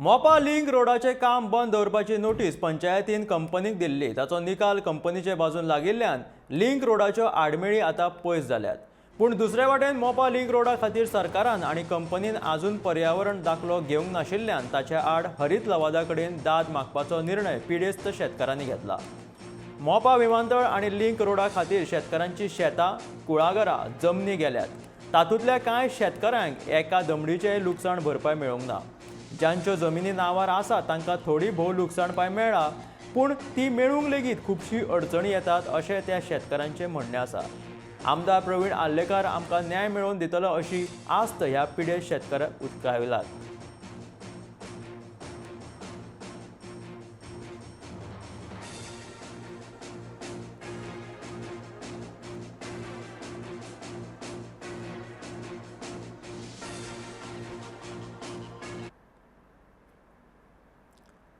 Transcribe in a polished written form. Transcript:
Mopa link रोडाचें काम बंद दवरपाची नोटीस पंचायतीन कंपनीक दिल्ली. ताचो निकाल कंपनीचे बाजून लागिल्ल्यान लिंक रोडाच्यो आडमेळी आतां पयस जाल्यात. पूण दुसरे वाटेन मोपा लिंक रोडा खातीर सरकारान आनी कंपनीन आजून पर्यावरण दाखलो घेवंक नाशिल्ल्यान ताचे आड हरीत लवादा कडेन दाद मागपाचो निर्णय पिडेस्त शेतकारांनी घेतला. मोपा विमानतळ आनी लिंक रोडा खातीर शेतकारांची शेतां, कुळागरां, जमनी गेल्यात. तातूंतल्या कांय शेतकारांक एका दमडीचेंय लुकसाण भरपाय मेळूंक ना. जांच्यो जमिनी नांवार आसा तांकां थोडी भोव लुकसाणपाय मेळ्ळा, पूण ती मेळूंक लेगीत खुबशी अडचणी येतात अशें त्या शेतकारांचें म्हणणें आसा. आमदार प्रवीण आर्लेकार आमकां न्याय मेळोवन दितलो अशी आस्त ह्या पिडेस्त शेतकारांक उक्तायलात.